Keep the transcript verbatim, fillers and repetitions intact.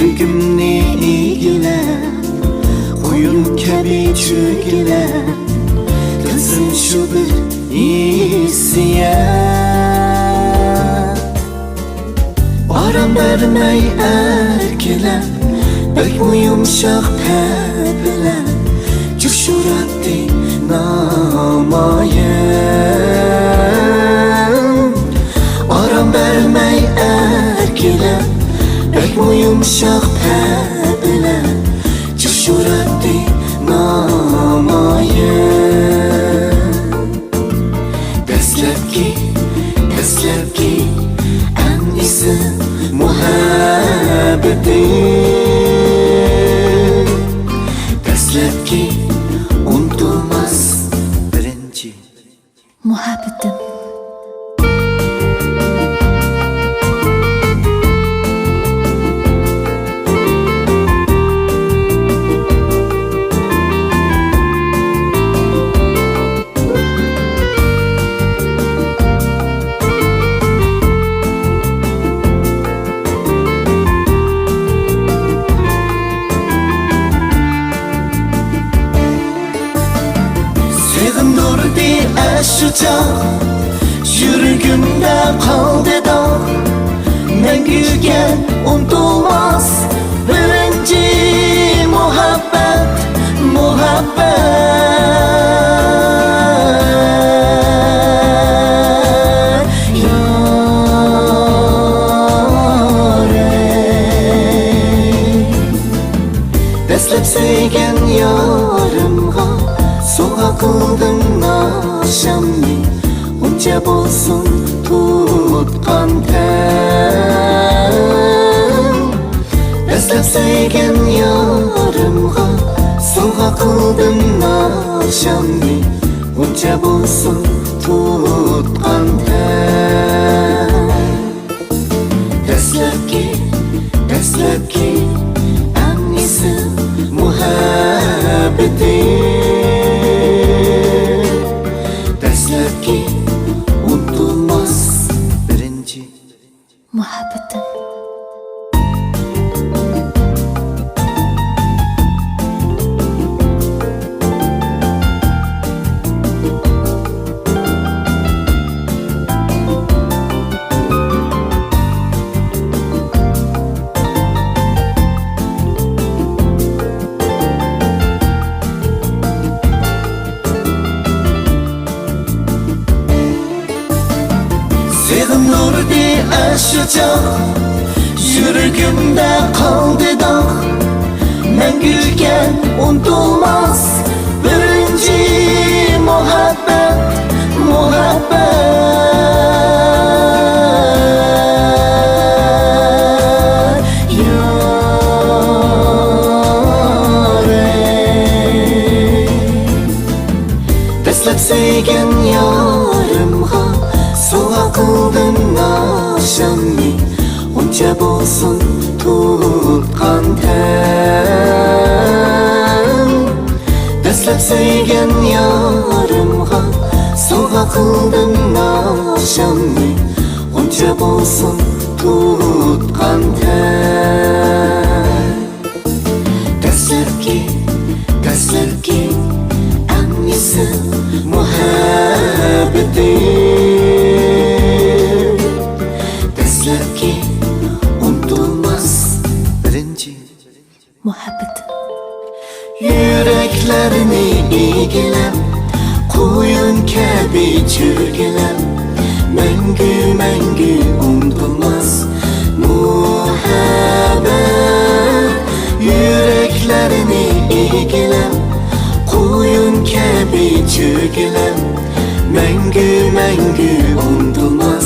يۈرىكىمنى ئىگىلەپ، قۇيۇن كەبى چۆگىلەپ، تىلسىم شۇ بىر ھېسسىيات. ئارام بەرمەي ئەركىلەپ، بەكمۇ يۇمشاق پەپىلەپ، جۇشۇراتتى نامايان. ئارام بەرمەي ئەركىلەپ، بەكمۇ يۇمشاق پەپىلەپ، جۇشۇراتتى نامايان. دەسلەپكى، دەسلەپكى، ئەڭ ئېسىل مۇھەببىتىم. دەسلەپكى، ئۇنتۇلماس بىرىنچى مۇھەببىتىم. سېغىندۇردى ئاشۇ چاغ، يۈرىكىمدە قالدى داغ. مەڭگۈگە ئۇنتۇلماس بىرىنچى مۇھەببەت، مۇھەببەت. يارىم، دەسلەپ سۆيگەن يارىمغا سوۋغا قىلدىم ناخشامنى، ئۇنچە بولسۇن تۇتقان تەن. دەسلەپ سۆيگەن يارىمغا سوۋغا قىلدىم ناخشامنى، ئۇنچە بولسۇن تۇتقان تەن. دەسلەپكى، دەسلەپكى، ئەڭ ئېسىل مۇھەببىتىم. دەسلەپكى، ئۇنتۇلماس بىرىنچى مۇھەببىتىم. سېغىندۇردى ئاشۇ چاغ، يۈرىكىمدە قالدى داغ. مەڭگۈگە ئۇنتۇلماس بىرىنچى مۇھەببەت، مۇھەببەت. يارىم، دەسلەپ سۆيگەن يارىمغا سوۋغا قىلدىم ناخشامنى، ئۇنچە بولسۇن تۇتقان تەن. دەسلەپ سۆيگەن يارىمغا سوۋغا قىلدىم ناخشامنى، ئۇنچە بولسۇن تۇتقان تەن. دەسلەپكى، دەسلەپكى، ئەڭ ئېسىل مۇھەببىتىم. دەسلەپكى، ئۇنتۇلماس بىرىنچى مۇھەببىتىم. يۈرەكلەرنى ئىگىلەپ، قۇيۇن كەبى چۆگىلەپ، مەڭگۈ، مەڭگۈ ئۇنتۇلماس مۇھەببەت. يۈرەكلەرنى ئىگىلەپ، قۇيۇن كەبى چۆگىلەپ، مەڭگۈ، مەڭگۈ ئۇنتۇلماس